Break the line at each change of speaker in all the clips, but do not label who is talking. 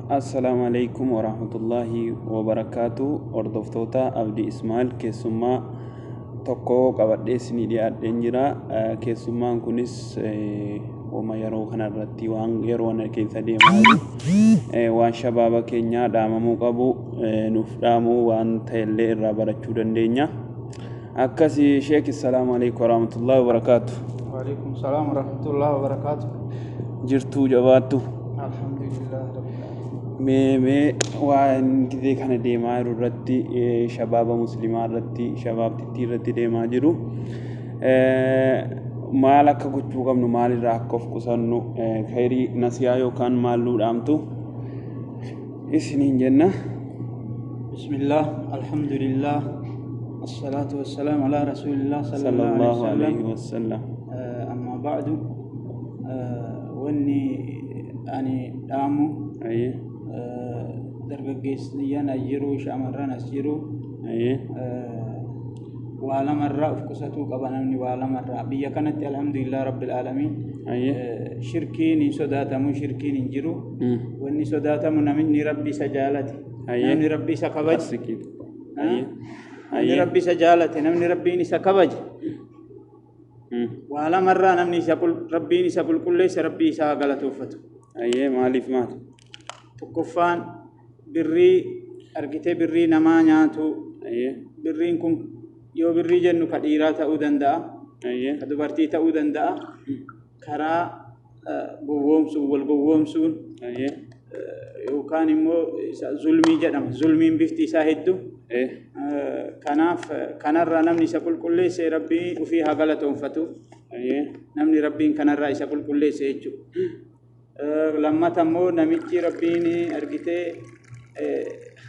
Assalaamu alaikum warahmatullaahi wabarakaatu. Hordoftoota Abdii Ismail, keessummaa tokko qabadhee isinii dhiyaadheen jira. Keessummaan kunis wama yeroo kana irratti, waan yeroo kana keessa deemaa jiru, waan shabaaba keenyaa dhaamamuu qabu nuuf dhaamuu, waan ta'ellee irraa barachuu dandeenya. Akkasi Sheek, assalaamu alaikum warahmatullaahi wabarakaatu.
وعليكم السلام ورحمة الله وبركاته.
Jirtuu, jabaattu?
الحمد لله رب العالمين.
Mee waan gizee kana deemaa jiru irratti, shabaaba muslimaa irratti, shabaabtittii irratti deemaa jiru, maal akka gochuu qabnu, maalirraa akka of qusannu, khayrii nasiyaa yookaan maal nuu dhaamtu isiniin jenna.
بسم الله، الحمد لله، الصلاة والسلام على رسول الله صلى الله عليه
صلى الله عليه
وسلم.
وسلم.
أما بعد، wanni ani dhaamu dargaggeessiyyaan as jiru, shamarran as jiru, waa lamarraa of qusatuu qaba namni, waa lamarraa. Biyya kanatti الحمد لله رب العالمين. Shirkiin hin sodaatamu, shirkiin hin jiru. Wanni sodaatamu namni Rabbi isa jaalate, namni Rabbi isa kabaje,
Asikiit. Ayyee.
namni Rabbi isa jaalate, namni Rabbiin isa kabaje, waa lamarraa namni isa Rabbiin isa qulqulleesse, Rabbii isaa galatoofatu.
Ayyee, maaliif, maal?
Tokkoffaan, birrii argitee birrii namaa nyaatu. Birriin kun yoo birrii jennu, ka dhiiraa ta'uu danda'a, ka dubartii ta'uu danda'a. Karaa gowwoomsuun, wal gowwoomsuun, yookaan immoo isa zulmii jedhama. Zulmiin bifti isaa hedduu. Kanaaf kanarraa namni isa qulqulleesse, Rabbii ufii haa galatoonfatu. Namni Rabbiin kanarraa isa qulqulleesse jechuudha. Lammata immoo, namichi Rabbiin argitee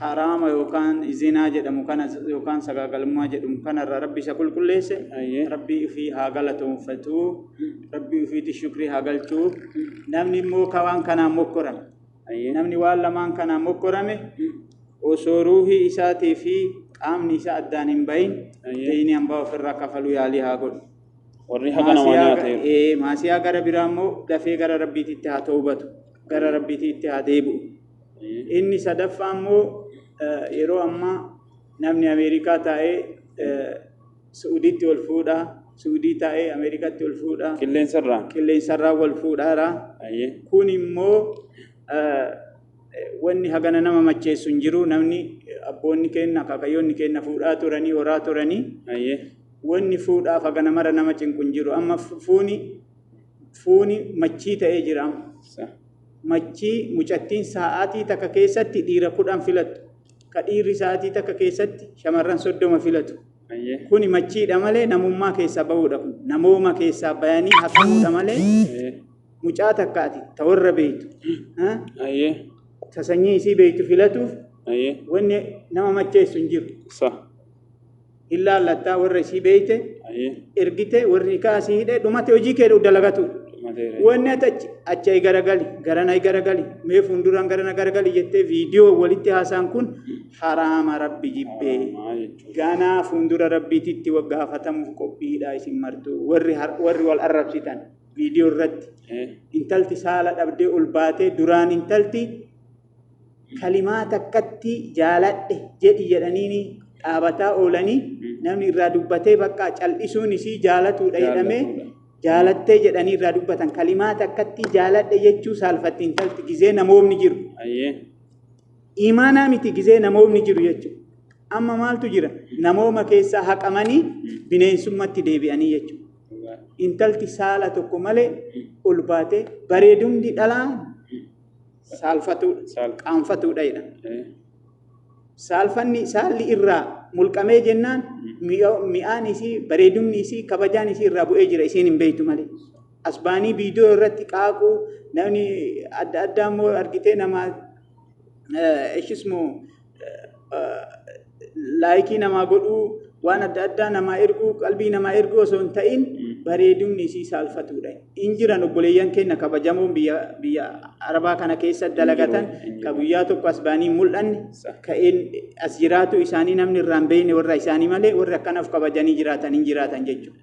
haraama yookaan zinaa jedhamu kana yookaan sagaagalummaa jedhamu kanarraa Rabbi isa qulqulleesse, Rabbii ufii haa galatoonfatu. Rabbii ufiitti shukrii haa galchuu. Namni immoo ka waan kanaan mokkorame, namni waan lamaan kanaan mokkorame, osoo ruuhii isaatii fi qaamni isaa addaan hin bahin, deyni hambaa ofirraa kafaluu yaalii haa godhu.
Warri haqa namaa nyaateeru.
Maasiyaa gara biraa immoo dafee gara Rabbiititti haa toobatu, gara Rabbiititti haa deebi'u. Inni sadaffaa immoo, yeroo ammaa namni Ameerikaa taa'ee Suudiitti wal fuudhaa, Suudii taa'ee Ameerikaatti wal fuudhaa,
Qilleensarraan.
Qilleensarraa wal fuudhaara. Kun immoo wanni hagana nama macheessu hin jiru. Namni abboonni keenya, akaakayyoonni keenya fuudhaa turanii, horaa turanii. Wanni fuudhaaf hagana mara nama cinqu hin jiru. Amma fuuni machii ta'ee jira amma. Machii mucattiin sa'aatii takka keessatti dhiira 10 filattu. Ka dhiirri sa'aatii takka keessatti shamarran 30 filatu. Kuni machiidha malee namummaa keessaa bahuudha kun. Namooma keessaa bayanii haqamuudha malee, mucaa takka ati ta warra beeytu, ta sanyii isii beeytu filatuuf wanni nama macheessu hin jiru. Hin laallattaa, warra isii beeyte ergite, warri kaasii hidhee dhumate, hojii kee dalagatu.
Dhumateera.
Wanni ati achi ayi garagali, garana ayi garagali, mee fuulduraan garana garagali jettee viidiyoo walitti haasaan kun haraama, Rabbi jibbee.
Haraamaa jechuudha.
Ganaa fuuldura Rabbiititti gaafatamuu qophiidha isin martuu, warri wal arrabsitan viidiyoo irratti. Intalti saala dhabdee ol baatee, duraan intalti kalimaa takkatti jaaladhe jedhi jedhaniini dhaabataa oolanii, namni irraa dubbatee bakka cal'isuun isii jaalatuudha jedhamee,
Jaalatuudha.
Jaalattee jedhanii irraa dubbatan. Kalimaa takkatti jaaladhe jechuu saalfatti intalti gizee namoomni jiru. Imaanaa miti, gizee namoomni jiru jechuudha. Amma maaltu jira? Namooma keessaa haqamanii bineensummaatti deebi'anii jechuudha. Intalti saala tokko malee ol baatee, bareedumni dhalaa saalfatuudha. Qaanfatuudha jedhama. Saalfanni saalli irraa mulqamee jennaan, mi'aan isii, bareedumni isii, kabajaan isii irraa bu'ee jira, isiin hin beektu malee. As baanii viidiyoo irratti qaaquu, namni adda addaa immoo argitee nama ishismoo like namaa godhuu, waan adda addaa namaa erguu, qalbii namaa erguu osoo hin ta'in, bareedumni isii saalfatuudha. In jiran obboleeyyan keenya kabajamoon biyya Arabaa kana keessa dalagatan, ka guyyaa tokko as baanii hin mul'anne, ka as jiraatu isaanii namni irraa hin beekne, warra isaanii malee, warri akkana of kabajanii jiraatan hin jiraatan jechuudha.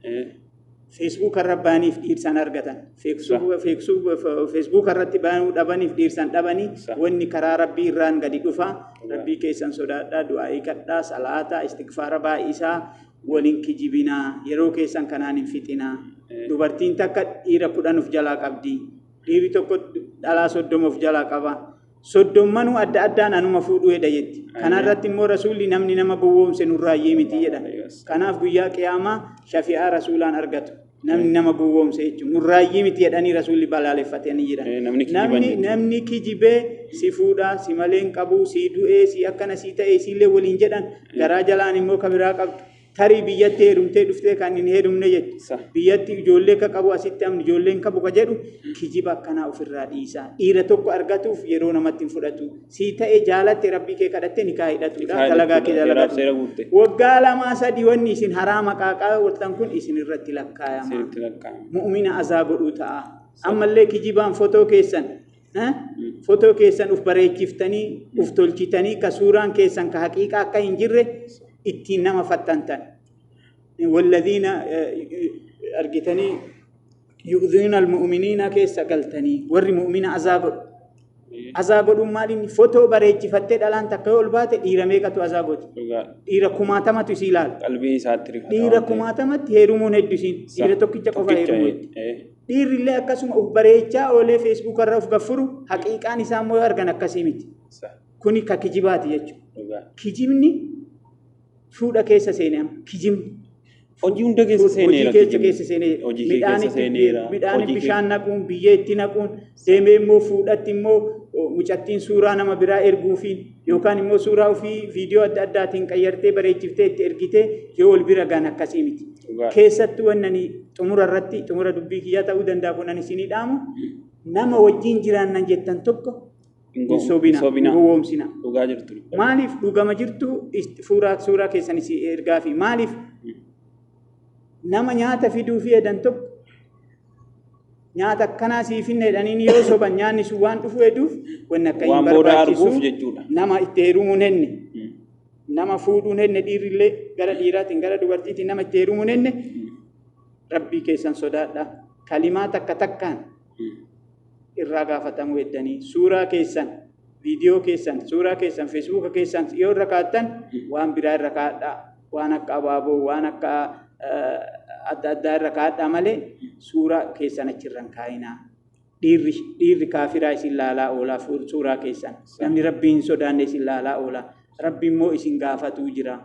Feesbuuka irra baaniif dhiirsan argatan. Feesbuuka irratti baanuu dhabaniif dhiirsan dhabanii wanni karaa Rabbii irraan gadi dhufa. Rabbii keessan sodaadhaa, du'aa'ii kadhaa, salaataa, istigfaara baay'isaa, waliin kijibinaa, yeroo keessan kanaan hin fixinaa. Dubartiin takka dhiira 10 of jalaa qabdi. Dhiirri tokko dhalaa 30 of jalaa qaba. Soddommanuu adda addaan anuma fuudhuu heda jetti. Kana irratti immoo Rasuulli namni nama gowwoomse nurraayyii miti jedhan. Kanaaf guyyaa qiyaamaa shafi'aa Rasuulaan argatu. Namni nama gowwoomse jechuun nurraayyii miti jedhanii Rasuulli balaaleffatanii jiran.
Namni kijiban
Namni
jechuudha.
namni kijibee si fuudhaa, si malee hin qabu, si du'ee, si akkana si ta'e, isiillee waliin jedhan garaa jalaan immoo ka biraa qabdu. Tarii biyyatti heerumtee dhuftee kan hin heerumne jetti. Biyyatti ijoollee ka qabu asitti amni ijoollee hin qabu ka jedhu kijiba akkanaa ofirraa dhiisaa. Dhiira tokko argatuuf yeroo namatti hin fudhatu. Sii ta'e jaalatte Rabbii kee kadhatte nikaa hidhatudha.
Nikaa
Dalagaa kee
hidhatudha. Seeraaf
dalagadhu.
seera guutte.
Waggaa lamaa sadii wanni isin haraama qaaqaa ooltan kun isin irratti lakkaayama.
Isinitti lakkaa'ama.
Mu'mina azaa godhuu ta'a. Ammallee kijibaan fotoo keessan fotoo keessan uf bareechiftanii uf tolchitanii ka suuraan keessan ka haqiiqaa akka hin jirre ittiin nama fattantan. Walladhiina argitanii yu'dhiina almu'miniina keessa galtanii warri mu'mina azaa godhu. Azaa godhuun maal inni fotoo bareechifattee dhalaan takka yoo ol baate dhiira meeqatu azaa gooti? Dhiira kumaatamatu isii ilaala.
Qalbii isaatti rifata
Dhiira
waan ta'eef.
kumaatamatti heerumuun heddu isiin. Dhiira tokkicha qofa
Tokkicha
heerumuu heddu. Dhiirri illee akkasuma uf bareechaa oolee feesbuuka irra uf gaffuru haqiiqaan isaa immoo yoo argan akkasii miti. Kuni ka kijibaati jechuudha. Kijibni fuudha keessa seene amma kijibni.
Hojii hunda keessa seeneera.
Hojii keessa
kijibni.
keessa seenee
Hojii kee
midhaan
keessa
itti
seeneera.
midhaan
Hojii kee-
bishaan naquun biyyee itti naquun deemee immoo fuudhatti immoo mucattiin suuraa nama biraa erguufiin yookaan immoo suuraa ofii viidiyoo adda addaatiin qayyartee bareechiftee itti ergitee yoo wal bira gaan akkasii miti.
Dhugaa.
Keessattuu wanni ani xumura irratti xumura dubbii kiyyaa ta'uu danda'a kun ani isinii dhaamu nama wajjin jiraannan jettan tokko
Hin
hin sobina,
hin sobina.
hin gowwoomsina.
Dhugaa jirtu.
Maaliif dhugama jirtu suuraa keessan isin ergaa fi maaliif nama nyaata fiduu fi edan tokko nyaata akkanaa siif hin jedhaniin yoo soban nyaanni sun waan dhufu heduuf wanni akka hin
Waan booda
barbaachisu
arguuf jechuudha.
nama itti heerumuun henne nama fuudhuun henne dhiirrillee gara dhiiraatiin gara dubartiitiin nama itti heerumuun henne Rabbii keessan sodaadha. Kalimaa takka takkaan irraa gaafatamuu heddanii suuraa keessan viidiyoo keessan suuraa keessan feesbuuka keessan yoo irra kaa'attan waan biraa irra kaa'adhaa waan akka abaaboo waan akka adda addaa irra kaa'adhaa malee suuraa keessan achirra hin kaa'inaa. Dhiirri dhiirri kaafiraa isin laalaa oolaa suuraa keessan namni Rabbii hin sodaanne isin laalaa oola Rabbi immoo isin gaafatuu jira.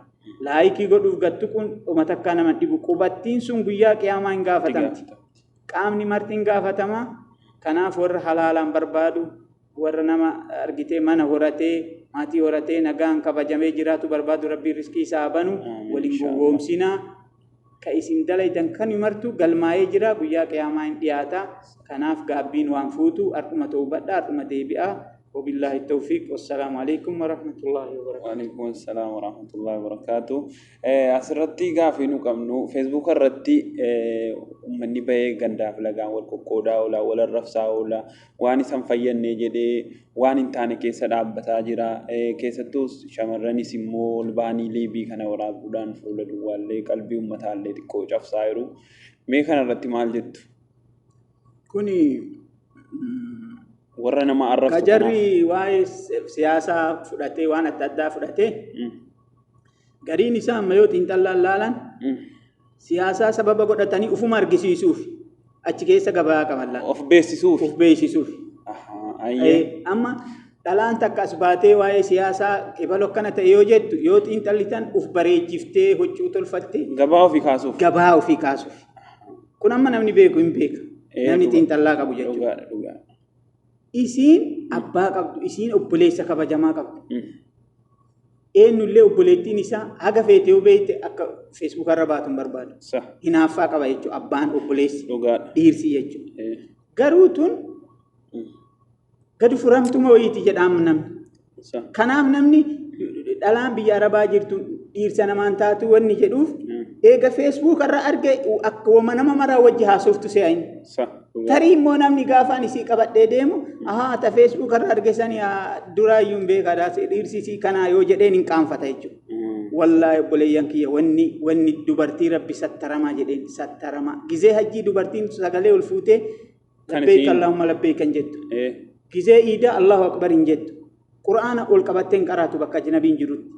Laayikii godhuuf gad tuquun dhuma takkaa nama hin dhibu qubattiin sun guyyaa qiyaamaa hin gaafatamti. Qaamni marti hin gaafatama. Kanaaf warra halaalaan barbaadu, warra nama argitee mana horatee, maatii horatee nagaan kabajamee jiraatu barbaadu Rabbiin riskii isaa haa banu.
Amiin,
Waliin
inshaallah.
gowwoomsinaa. Ka isin dalaydan kan martu galmaa'ee jira guyyaa qiyaamaa hin dhiyaata. Kanaaf gaabbiin waan fuutu har'uma towbadhaa, har'uma deebi'aa. Wabillaahi tawfiiq. Wassalaamu alaikum warahmatullaahi wabarakaatuh.
Waalaikum assalaam warahmatullahi wabarakatuh. Asirratti gaafii nu qabnu feesbuuka irratti uummanni bahee gandaaf lagaan wal qoqqoodaa oola, wal arrabsaa oola, waan isa hin fayyadne jedhee waan hin taane keessa dhaabbataa jira. Keessattuu shamarranis immoo ol ba'anii liibii kana waraabuudhaan fuula duwwaallee qalbii uummataallee xiqqoo cabsaa jiru. Mee kana irratti maal jettu?
Kuni
Warra nama arrabsu
ka
kanaaf.
jarri waa'ee siyaasaa fudhatee waan adda addaa fudhatee Gariin isaa amma yoo xiinxallaan laalan siyaasaa sababa godhatanii ufuma argisiisuuf achi keessa gabaa qaban laala.
Of beeksisuuf.
Of beeksisuuf.
Ahaa, ayyee.
Amma dhalaan takka as baatee waa'ee siyaasaa ebalu akkana ta'e yoo jettu yoo xiinxallitan uf bareechiftee huccuu tolfattee
Gabaa ofii kaasuuf.
gabaa ofii kaasuuf. Kun amma namni beeku hin beeka. Namni xiinxallaa qabu jechuudha.
Dhugaadha, dhugaadha.
Isiin abbaa qabdu, isiin obboleessa kabajamaa qabdu. Eenyullee obboleettiin isaa haga feete yoo beekte akka feesbuuka irra baatu hin barbaadu. Hinaaffaa qaba jechuudha abbaan obboleessi
Dhugaadha.
dhiirsi jechuudha. Garuu tun gadi furamtuma wayiiti jedhaam namni. Kanaaf namni dhalaan biyya Arabaa jirtu dhiirsa namaan taatu wanni jedhuuf eega feesbuuk irra arge akka wama nama maraa wajji haasoftu se'a inni. Tarii immoo namni gaafa ani isii qabadhee deemu ahaa ta feesbuuk irra arge sani duraa iyyuu hin beekaadha dhiirsi isii kanaa yoo jedheen hin qaanfata jechuudha. Wallaahi obboleeyyan kiyya, wanni dubartii Rabbi sattaramaa jedheen sattaramaa. Gizee hajjii dubartiin sagalee ol fuutee
Kan
labbeek Allahumma labbeek kan jettu. Gizee iidaa Allahu akbar hin jettu. Qur'aana ol qabattee hin qaraatu bakka ajnabiin jirutti.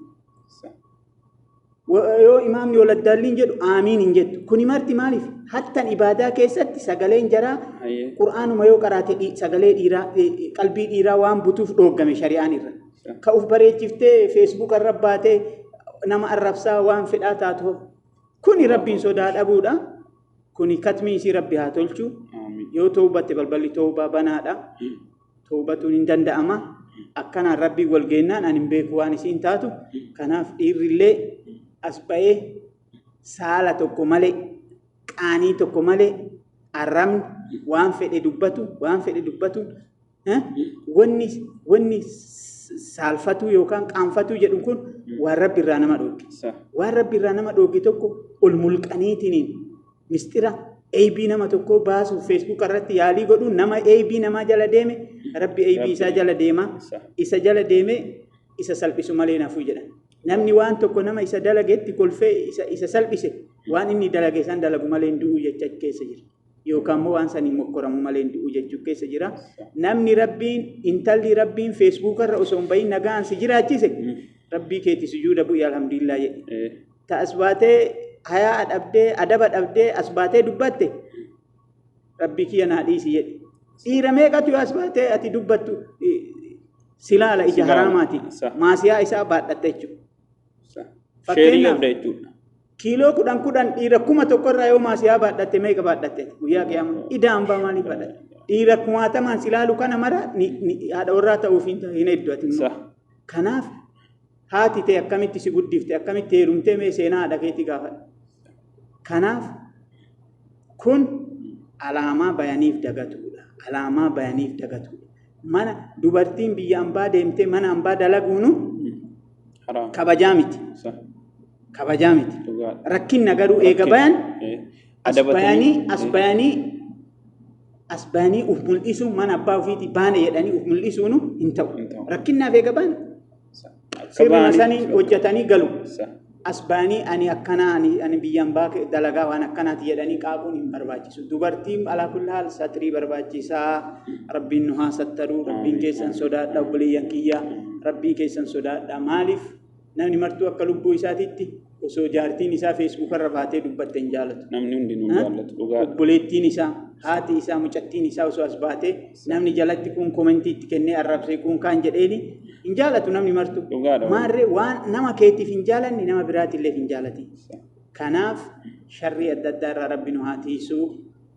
Yoo imaamni ol addaalliin jedhu aamiin hin jettu. Kuni marti maaliif? Hattan ibaadaa keessatti sagaleen jaraa Qur'aanuma yoo qaraate sagalee dhiiraa, qalbii dhiiraa waan butuuf dhooggame shari'aan irra. Ka uf bareechiftee Feesbuuka irra baatee nama arrabsaa waan fedhaa taatu. Kuni Rabbiin sodaa dhabuudha. Kuni katmii isii Rabbi haa tolchu. Yoo toobatte balballi toobaa banaadha. Toobatuun hin danda'ama. Akkanaan Rabbiin wal geennaan ani hin beeku waan isiin taatu. Kanaaf dhiirrillee as ba'ee saala tokko malee, qaanii tokko malee, arrabni waan fedhe dubbatu, waan fedhe dubbatu, wanni saalfatuu yookaan qaanfatuu jedhu kun waan Rabbi irraa nama dhoogge. Waan Rabbi irraa nama dhoogge tokko ol mulqaniitiniin mistira eeybii nama tokkoo baasuuf Facebook irratti yaalii godhuun nama eeybii namaa jala deeme Rabbi eeybii isaa jala deema. Isa jala deeme isa salphisu malee nafuu jedhan. Namni waan tokko nama isa dalagetti kolfee isa salphise waan inni dalage san dalagu malee hin du'u jecha keessa jira. Yookaan immoo waan saniin mokkoramu malee hin du'u jechuu keessa jira. Namni Rabbiin, intalli Rabbiin Facebook irra osoo hin bahin nagaan si jiraachise, Rabbii keeti sujuuda bu'i, alhamdulillah jedhi. Ta as baatee hayaa dhabdee, adaba dhabdee as baatee dubbatte, Rabbii kiyya naa dhiisi jedhi. Dhiira meeqatu yoo as baatee ati dubbattu silaala ija haraamaati. Maasiyaa isaa baadhatta jechuudha.
Sheerii qabda jechuudha.
Kiiloo 10 10 dhiira 1000 irraa yoo maasiyaa baadhatte, meeqa baadhatte guyyaa qiyaamaa? Idaa hambaa maaliif baadhatte? Dhiira kumaatamaan silaalu kana mara haadha warraa ta'uuf hin hedduu ati immoo. Kanaaf haati ta'e akkamitti si guddifte, akkamitti heerumtee, mee seenaa haadha keetii gaafadhu. Kanaaf kun alaamaa bayaniif dagatuudha. Alaamaa bayaniif dagatuudha. Mana dubartiin biyya ambaa deemtee mana ambaa dalaguunu
Haraam.
kabajaa miti. Kabajaa miti. Rakkinna garuu eega bayan as bayanii as bayanii as bayanii uf mul'isuu, mana abbaa ofiitii baane jedhanii uf mul'isuunu hin ta'u.
Hin ta'u.
Rakkinnaaf eega bayan sirna saniin hojjetanii galu. As bayanii ani akkanaa, ani biyya ambaa dalagaa waan akkanaati jedhanii qaaquun hin barbaachisu. Dubartiin alaa kulli haal satrii barbaachisaa. Rabbiin nu haa sattaruu. Rabbiin keessan sodaadha, obboleeyyan kiyya. Rabbii keessan sodaadha. Maaliif namni martuu akka lubbuu isaatitti osoo jaartiin isaa Feesbuuka irra baatee dubbatte hin jaalatu.
Namni hundinuu hin jaallatu, dhugaadha.
Obboleettiin isaa, haati isaa, mucattiin isaa osoo as baatee namni jalatti kun komentii itti kennee arrabsee kun kaan jedheeni hin jaalatu namni martuu.
Dhugaadha.
Maarree waan nama keetiif hin jaalanne nama biraatillee hin jaalatin. Kanaaf sharrii adda addaa irraa Rabbi nu haa tiisu.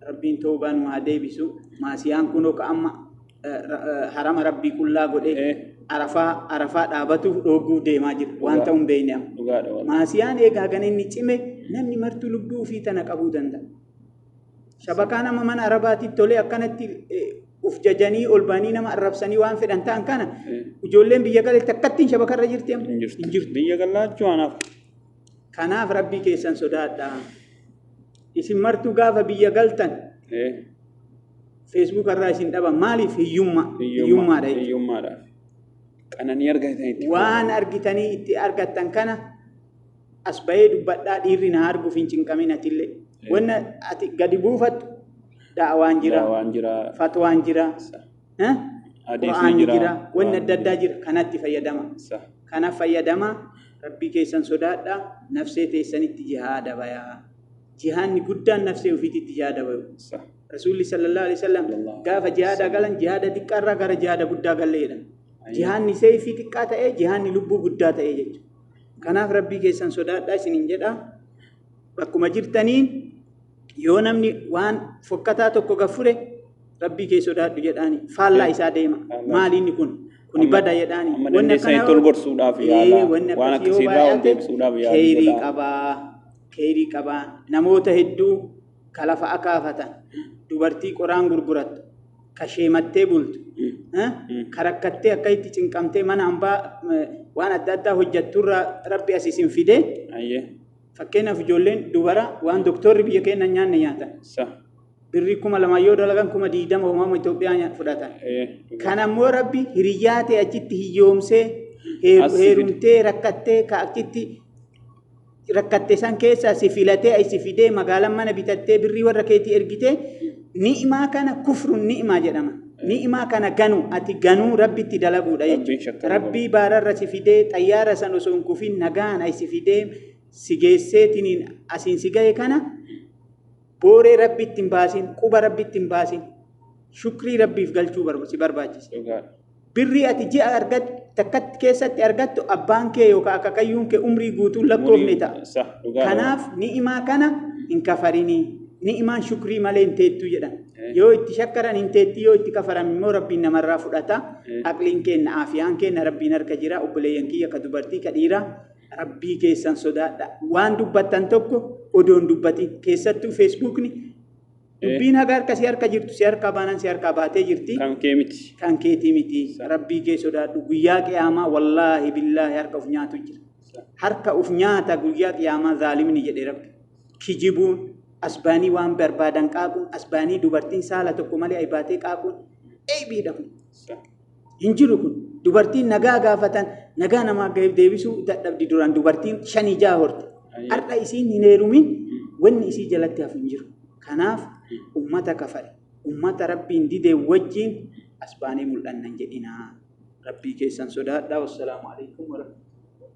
Rabbiin toobaa nu haa deebisu. Maasiyaan kunoo ka amma harama Rabbii qullaa godhee Arafaa dhaabatuuf dhoogguuf deemaa jira. Waan ta'u hin beekne amma.
Dhugaadha wallahi.
Maasiyaan eegaa hagana inni cime namni martuu lubbuu ofii tana qabuu danda'a. Shabakaan amma mana Arabaatitti tolee akkanatti uf jajanii ol ba'anii nama arrabsanii waan fedhan ta'an kana ijoolleen biyya galetti akkattiin shabakarra jirti amma?
Hin jirtu.
Hin jirtu.
Biyya gallaachuu anaaf.
Kanaaf Rabbii keessan sodaadhaa. Isin martuu gaafa biyya galtan Facebook irraa isin dhaban. Maaliif? Hiyyummaa. Hiyyummaadha jechuudha.
Hiyyummaadhaaf. Qananii argatanitti.
Waan argitanii itti argattan kana as bahee dubbadhaa, dhiirri na arguuf hin cinqamin atillee. Wanna ati gadi buufattu da'awaan jira,
Da'awaan jira.
Fatwaan jira,
Hadiisni
Qur'aanni
jira.
jira, wanni adda addaa jira. Kanatti fayyadama. Kanaaf fayyadama, Rabbii keessan sodaadhaa, nafsee teessanitti jihaada bayaa. Jihaanni guddaan nafsee ofiititti jihaada bayu. Rasuulli sallallahu alaihi wasallam gaafa jihaada galan jihaada xiqqaarraa gara jihaada guddaa galle jedhan. Jihaanni seeyfii xiqqaa ta'ee jihaanni lubbuu guddaa ta'ee jechuudha. Kanaaf Rabbii keessan sodaadhaa isiniin jedha. Bakkuma jirtaniin yoo namni waan fokkataa tokko gaffure, Rabbii kee sodaadhu jedhaani. Faallaa isaa deema. Maali inni kun? Kuni bada jedhaani.
Amma dandeessanitti ol gorsuudhaaf yaala.
Wanni
Waan
akkasii yoo
akkasii irraa ol
baay'ate
deebisuudhaaf yaala
keeyrii
godhaa.
qabaa. Keeyrii qabaa. Namoota hedduu ka lafa akaafatan, dubartii qoraan gurgurattu, ka sheemattee bultu, ka rakkattee akka itti cinqamtee mana hambaa waan adda addaa hojjatturraa Rabbi as isin fidee. Fakkeenyaaf ijoolleen dubara waan doktorri biyya keenya hin nyaanne nyaatan. Birrii 2000 yoo dalagan 20,000 homaama Itoophiyaa fudhatan. Kan ammoo Rabbi hiriyyaa ta'e achitti hiyyoomsee
As si fide.
heerumtee rakkattee ka achitti rakkatte san keessaa si filatee si fidee magaalaan mana bitattee birrii warra keetii ergitee, ni'imaa kana kufrun ni'imaa jedhama. Ni'imaa kana ganu, ati ganuu Rabbitti dalaguudha
Rabbiin
jechuudha.
shakkamuu
Rabbii baararra si fidee xayyaara san osoo hin kufin nagaan si fidee si geesseetiniin asiin si gahe kana booree Rabbitti hin baasin, quba Rabbitti hin baasin, shukrii Rabbiif galchuu si barbaachisa.
Dhugaadha.
Birrii ati ji'a argattu takkatti keessatti argattu abbaan kee yookaan akaakayyuun kee umrii guutuu lakkoofne ta'a.
Sah, dhugaadha.
Kanaaf ni'imaa kana hin kafarinii. Ni'imaan shukrii malee hin teettu jedhan.
Eh.
Yoo itti shakkaran hin teetti, yoo itti kafaran immoo Rabbiin namarraa fudhata.
Eh.
Aqliin keenna, aafiyaan keenna Rabbiin harka jira. Obboleeyyan kiyya ka dubartii, ka dhiiraa, Rabbii keessan sodaadha. Waan dubbattan tokko odoo hin dubbatin, keessattuu Feesbuukni dubbiin haga harka si harka jirtu si harkaa baanaan si harkaa baatee jirti.
Kan kee miti.
Kan keetii miti. Rabbii kee sodaadhu. Guyyaa qiyaamaa wallaahi billaahi harka uf nyaatu jira. Harka uf nyaata guyyaa qiyaamaa zaalimni jedhe Rabbi. Kijibuun, asbaanii waan barbaadan qaaquun, asbaanii dubartiin saala tokko malee aybaatee qaaquun eebiidha kun.
Sah.
Hin jiru kun. Dubartiin nagaa gaafatan nagaa namaa deebisuu dadhabdi, duraan dubartiin shanii jaha horte.
Ayyee.
Har'a isiin hin heerumin wanni isii jalatti hafu hin jiru. Kanaaf ummata kafare, ummata Rabbiin dide wajjin as baanee mul'annan jedhinaa. Rabbii keessan sodaadhaa. Wassalaamu alaikum warahmatullahi.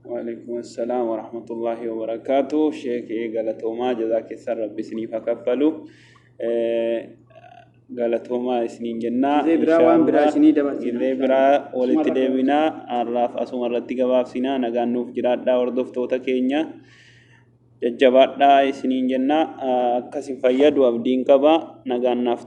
Waalaikum assalaam warahmatullahi wabarakaatu. Sheek galatoomaa, jazaa keessan Rabbi isiniif haa kaffalu. Galatoomaa isiniin jennaa.
Gizee biraa waan biraa isinii dabarsina.
Gizee biraa walitti
Asumarra
deebinaa. Har'aaf asuma irratti gabaabsinaa. Nagaan nuuf jiraadhaa, hordoftoota keenya. Jajjabaadhaa isiniin jennaa. Akkasin fayyadu abdiin qaba. Nagaan naaf.